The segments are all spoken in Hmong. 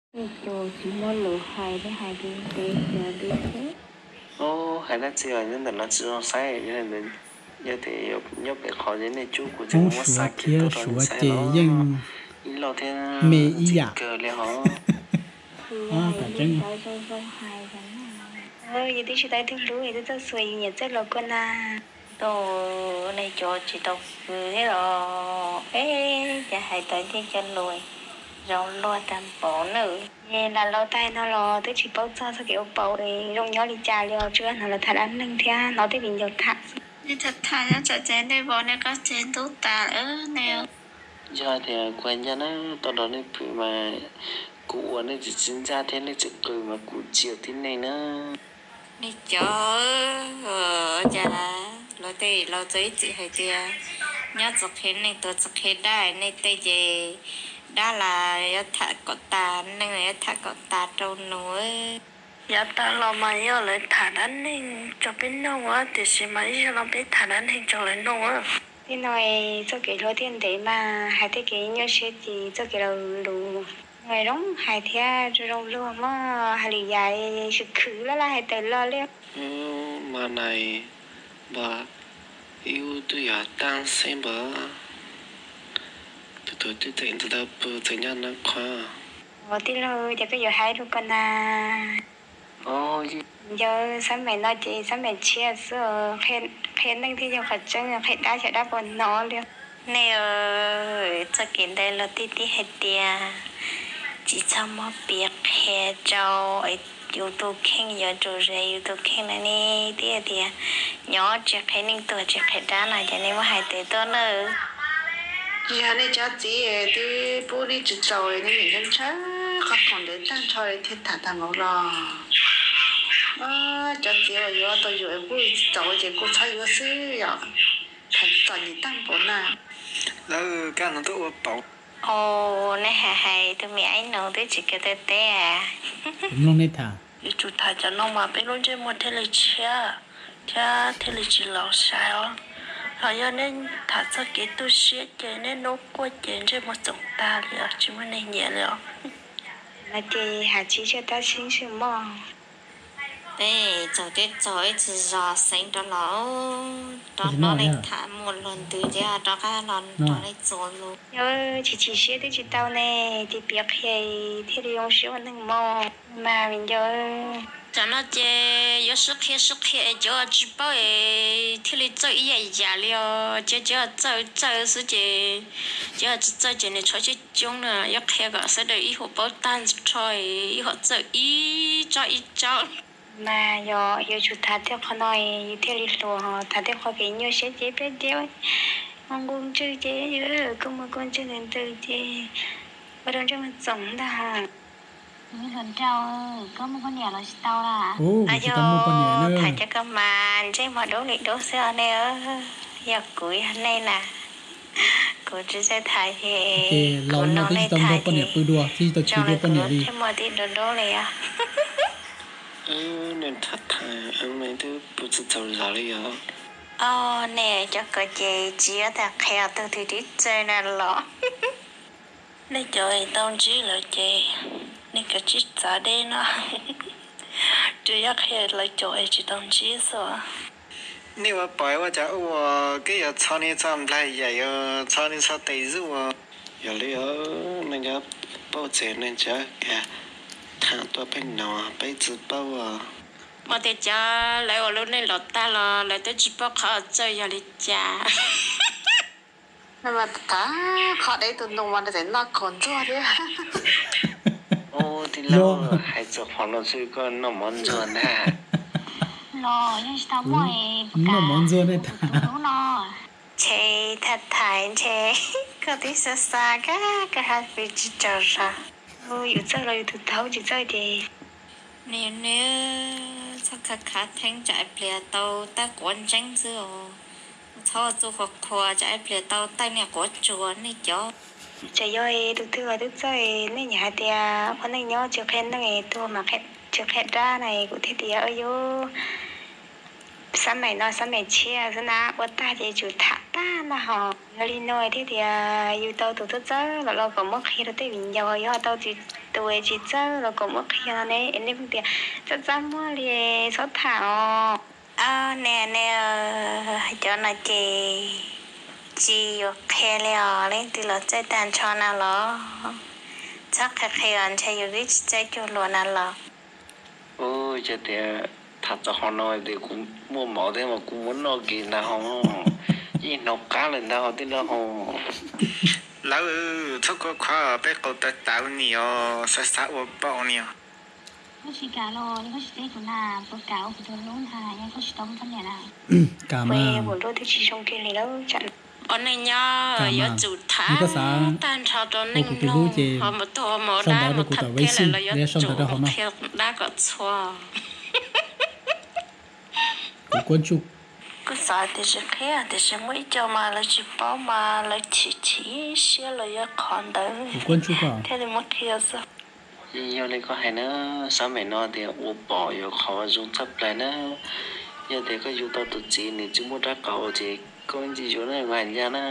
Cov tsis muaj lus hais thiab, hais ntev ntev xwb. Hais dab tsi los nyob ntawm no tsis zoo saib, yog tias nyob pem qhov nej cub kuv ces kuv muab xa kiag tuaj rau nej saib ces yeej ib loj thiab me ib yam kawg li hos. Yus twb tsis tau ib tug hlub es twb txawj xuas yus niam txawj los kua na. Tau, nej cov tsis tau kwv thiab los, es cas hais tau tej cov lus zoo luag tag npaum na. Es lam laus tag no los twb tsis paub txog txoj kev ua paus zoo nyob li cas li os, tsuas hnov lawv tham dab neeg thiab hnov tej viv ncaus tham xwb. Nej tham tham nyob tsam ces nej vauv nej qab tsev ntub tas lawm ne. Yog tias kuv hais ncaj na, tau rau nej pw mas kuv ua nej tsis txawj ncaj thiab nej tsis qw mas kuv tsis ua tib neeg na. Nej cov, cas los tej laus txawv ib txwm hais tias nyob txawv qhia neeg tuag txawv qhia dab, nej tej ces dab los yuav tham kom tas, neeg los yuav tham kom tas rau nus. Yav tas los mas yog lawv tham dab neeg rau peb noog, tiam sis mas ib zaug no peb tham dab neeg rau lawv noog. Tej no txoj kev hluas thiaj ntev mas hais tej kev nyuaj siab ces txoj kev laus luv no zoo hais thiab zoo luag mog, hais lwm yam tsis khwv laj laj hais tawm los li. Mas nais npog, ib ub twb yog taab xeeb npog, tus twb tseem ntawd pw tseem nyob nab qhov. Tij laug, cas koj yuav hais rau ko na? Yog xab maim no ces xab maim tshiab xwb, qhia neeg thiaj yog qhov tseeb, qhia dab xyov dab puas hnov li. Nej, txoj kev ntawd luag tib tib hais tias tsis txhob muab piav qhia rau yus tus kheej, yuav tsum zes yus tus kheej na ne. Twb tias nyob tsis qhia neeg tuag tsis qhia dab no ces nej muab hais tes tuaj nawb. Yog nej cov txiv twb pub nej tsis txaus, nej niam ntshaw ntshaw qhov khoom ntawd tag nrho thiaj tham tag npaum los. Cov txiv uas yuav tau yus pub tsis txaus ces kuj txhob yuav xwb yom. Tham txom nyem tag npaum na. Lawv kab no tuaj ua paum. Os, nej hais hais tus me aib nus twb tsis kawg tau teb. Yuav tsum tham cov no mas peb lub ntsej muag thiaj li tshiab thiab thiaj li tsis laus sai os. Los yog nej tham txog kev tu siab ces nej nub quaj ces ntsej muag txoom tag li os, tsis muaj neeg nyiam li os. No ces hais tsis tshiab tab sis mog. Tej txaus tej txaus ib txwm zos xeev rov los, rov hnov nej tham muaj luag ntws ces rov qab los nrog nej txuas lus. Yog tsis chim siab twb tsis tau ne, ces piav qhia thiaj li zoo siab ua neeg mog mas viv ncaus. Tam no ces yuav sib qhia sib qhia es cov tsis paub es thiaj li txawj ib yam yam li os. Ces cov txawj txawj xwb ces, cov tsis txawj ces nws tshuav coob coob na. Yuav qhia kom sawv daws ib huam paub tag nrho, ib huam txawj ib tsob ib tsob. Mas yog yuav tsum tham tej qhov no yus thiaj li hluas, tham tej qhov kev nyuaj siab ces peb ces nqus ntswg ces kua muag kua ntswg ntws ntws ces ua rau ntsej muag txoom ntag. Hluas nraug, koj muaj poj niam los tsis tau las? Yog tham cov koj mas ntsej muag dub li dub xwb os nej. Yog kuv yog nej na, kuv tsis txawj tham ces kuv no nej tham ces zoo li kuv thiaj muaj tib dub dub li os. Nej tham tham twb pw tsis txaus zos li os. Os, nej cov ko ces tsis yuav tau qhia tus twg tib txawj na los. Nej cov es tau ntsib lawm ces nej kav tsij txav deb no. Tsuas yog qhia lawv cov es tsis tau ntsib xwb. Nej ua pom ua cas ua keb yog txho ni txho nplaig yam yog txho ni txho tes zuj ua. Yog li nej cov paub txawm nej tsis tham tuaj peb no, peb tsis paub. Muaj tej cov lawv ua lub neej los tag los lawv twb tsis paub qhov txawj yog li cas. Qhov dev tus nus mas nws tseem noj kaus ntxuag thiab. Tij laug, hais txog qhov no xwb koj noj mov ntxuag ntag. Los yeej tsis tau muaj, noj mov ntxuag ne. Ntshe thaj thaiv ntshe koj twb xav xav kab koj haj pw tsis tsaug zog. Yus txawj los yus tus thaub tsis txawj ces. Niam niam, txhob khav khav theeb tsam ib pliag tau tawg quav ntseeb xwb os. Txhob txuj qhuav qhuas tsam ib pliag tau tawg niag quav tsuas nej cov. Txawm yog tus twg los twb txawj, nej nyiam hais tias ua neej nyob tsis qhia neeg, tuag mas tsis qhia dab na, kuv thiaj tias yus Xab maim no xab maim tshiab xwb na, ua tag ces tsum tham tag na hos. Yog li no thiaj tias yus tau tus txawj txawj los los kom muab qhia rau tej viv ncaus, yog tau tus tsis txawj los kom muab qhia no ne. Nej pheej tias txaj txaj muag li, txhob tham os. Ne ne, cov no ces tsis yuav qhia li os, leej twg los txawj tag nrho na los. Txhob qhia qhia os, ntshai yus twb tsis txawj cuag luag na los. Yog tias tham txog qhov no tias kuv muaj mov thiab mas kuv muab noj kiag ntag ho, yeej hnov qab lawm ntag ho tij laug ho. Lawv txhob khuav khuav peb qau tawv tawv ni os, xav xav ua paum ni os. Koj tsis kam los koj tsis teb kuv na, puas kam ua kuv tus hlub ntag, yog koj tsis tau muaj poj niam na. Kam mas. Kuv nruab twb tsis zoo kiag li lawm. Ua neej nyob yuav tsum tham tag nrho rau neej mloog, ho mus tuag mus dab mus tham thiab lawm los yuav tsum qhia dab kom txhua. Kuv xav tias tsis qhia tiam sis muaj ib co mas lawv tsis paub mas lawv chim chim siab los yog qhov ntawd thiaj li muab qhia xwb. Yeej yog li koj hais na, xab maim no tias ua pom yuav qhov zoo tshaj plaws na. Yog tias koj yuav tau tus txiv nws tsis muaj rab qau ces koj tsis yuav na, hais ncaj na.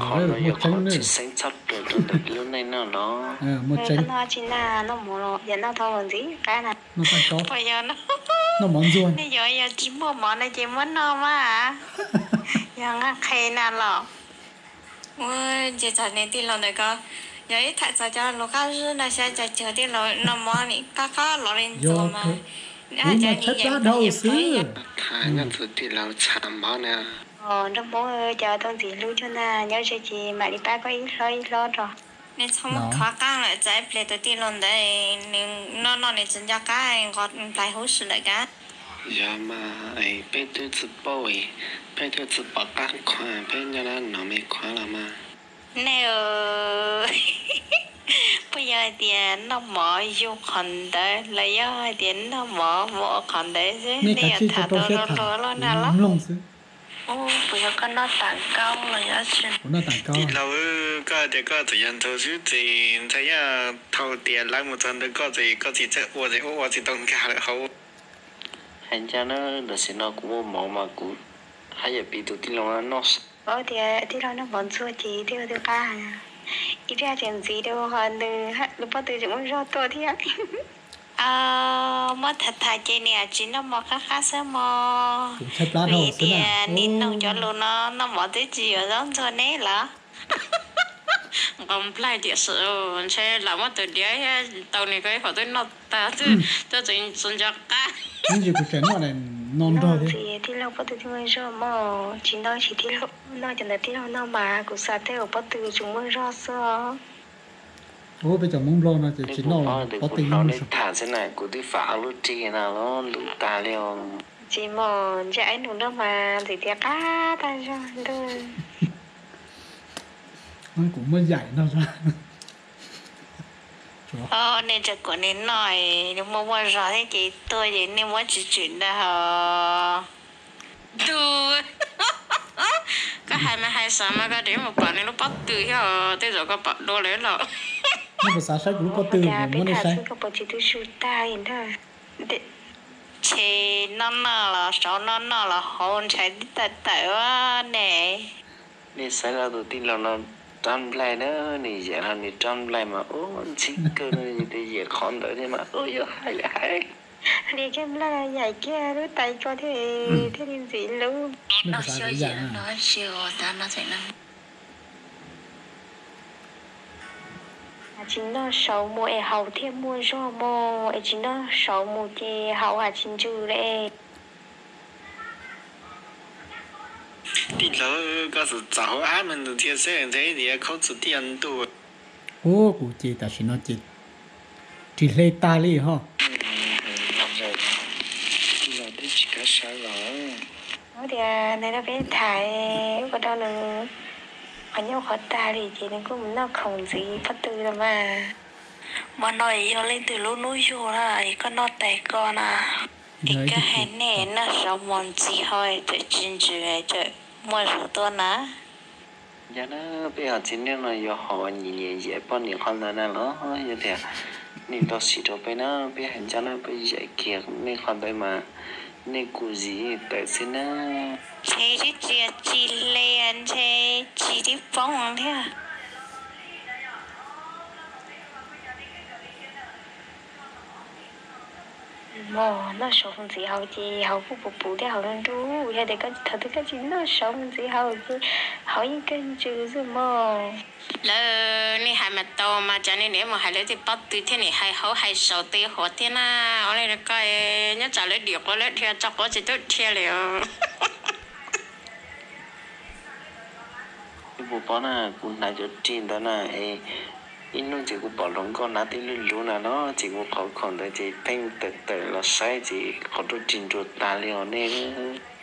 Qhov no yog qhov tsis xeeb tshaj plaws rau ntawm peb lub neej no los. Koj noj tsis naj noj mov los yam noj tau los ntxiv qab na. Puas yog no? Nej yuav yog tsis muaj mov no ces muab noj mas. Yog nqaj qhe na los. Ua ces txog niag tij laug ntawd ko, yog ib tham txog cov lus qab zib no xyov cov cuag tij laug noj mov nim qab qab los li ntxuag mas. Kuv mas tshaib plab dhau xwb. Tham nyob tus tij laug txha mov na. Nraug Hmoob cov tau ntxim hlub cuag na, nyob ze ces mam li pab koj ib hlob ib hlob rau. Nej txhob muab qhov qab lawm, txawm ib pliag tus tij laug ntawd nws noj noj nws tsis nco qab nqos nplaig huv si lawm kab. Yog mas, peb twb tsis paub, peb twb tsis pom qab qhuav, peb nyob no me qhuav los mas. Nej, puas yog hais tias noj mov yug qhov ntawd los yog hais tias noj mov mus ua qhov ntawd xwb, nej yuav tham tau luag luag loj na los? Puas yog koj noj tas nkaub los yog tsis? Tij laug, koj tias koj txawm yog ntxhua xwb ces ntshai yog thaum tias lawv mus txog ntawd koj ces koj tsis txawj ua ces ua ua tsis tau nkag lawm hauv. Hais ncaj na, tam sim no kuv muaj mov mas kuv haj yam piv tus tij laug no noj. Tias tij laug noj mov ntxuag ces tij laug twb qab. Ib pliag tseem ntxiv rau qhov nws lub pob tw tseem muaj zog tuaj thiab. Muab tham tham ces nim tsis noj mov qab qab xwb mog. Vim tias nim noog cov lus no noj mov twb tsis yuav zaub ntxuag neb lawm. Nqos nplaig tiam sis ntshe lam muab tus diav thiab tau nws ko ib qhov twb noj tag xwb, twb tseem tsis nco qab. Ntxiv tij laug pob tw twb muaj zog mog, tsis noj tsis tij laug noj cov ntawd tij laug noj mas kuv xav tej uas pob tw tseem muaj zog xwb. Peb cov Hmoob Nplog no ces tsis noj pob tw. Tham xwb na, kuv twb fam ob lub rig no lub tag li. Tsis mog, ntshe aib nus noj mas ntxim tias qab tag zog ntag. Kuv muaj yaim no. Nej tsa kuam nej noj, muaj muaj zog thiab ces tuag ces nej muab tsis tswm ntag ho. Tug, koj hais mas hais xav mas koj tseem mus pom nws lub pob tw thiab, tej zaum koj pom dua lawm los. Nej puas xav saib kuv lub pob tw, kuv muab nej saib. Koj puas tsis tu su tag li ntag. Ntshe noj noj los saud noj noj los hauv ntshai tib tawm tawm ne. Nej saib los tus tij laug no rab nplaig na, nws yaim no nws rab nplaig mas ub ntxhib kawg no, yus tias yaim qhov ntawd thiab mas ub yuav hais li hais. Li kab nplaig yaim kiag lub tais ko thiab, thiaj li ntxim lub. Tsis noj saum mus es haus thiaj muaj zog mog, es tsis noj saum mus ces haus has tsis ntsws li. Tij laug, koj txawm txav hauv ab me ntsis thiab xwb, ntshai tias khaub txwm tij laug ntuj. Ub, kuv ces tam sim no ces ris hle tag li ho. Tij laug twb tsis kav sawv los. Ua tias nws rau peb tham, ua rau nws qhov nyob qhov tag li ces nws kuj mus noj khoom ntxiv pob tw los mas. Mas no yog leej twg lub hnub yug na, koj noj tais ko na. Es koj hais nej noj saum mus ntxhib ho tseem tsis ntsws tseem muaj zog tuaj na. Yog na, peb hais txiv neej no yuav haus nyias nyias yaim poj niam qhov ntawd na los yog tias nej tau siv rau peb na, peb hais ncaj na peb yaim kiag nej qhov ntawd mas Nej kuj zim tawm xwb na. Ntshe twb tsis, tsis li, ntshe tsis twb poob thiab. Mog, noj sauv mus ntxiv hauv ces hauv kuj puv puv thiab hauv nruj nruj, yog tias koj thaum twg koj tsis noj sauv mus ntxiv hauv ces hauv yeej kawg ntsws xwb mog. Lawv, nej hais mas tau mas cas nej niam mus hais lawv tej pob tw thiab nim hais hauv hais saum tej huav thiab na. Ua li koj nyob tsam lawv dim quav lawv dhia tso quav tsis tub dhia li. Puas paub na, kuv hnav cov rig ntawd na, ib hnub ces kuv pom hluas nkauj hnav tej lub luv na no ces kuv qhov khoom ntawd ces pheej tawm tawm los saib ces qhov rooj rig nruas tas li os nej.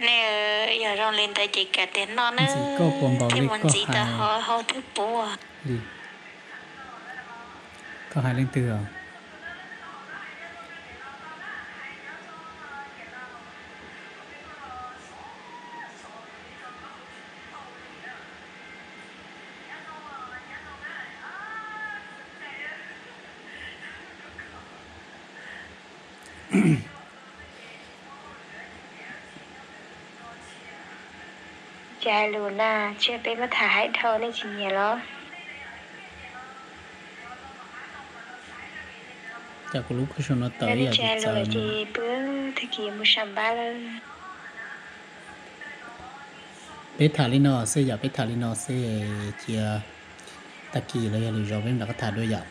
Nej, yog zoo li ntawd ces kam tias noj na, thiaj mus ntxiv tau hauv twb puv. Koj hais leej twg os? Cas hais lus na, tsis yog peb muab tham haib dhau nej tsis nyiam los? Cas kuv lub khub sau no tawm ib yam tsis txawv no. Ces pw, tag kis mus sam npab lawm. Peb tham li no xwb yom, peb tham li no xwb, cia tag kis los yog lwm zaus peb mam rov qab tham dua yom.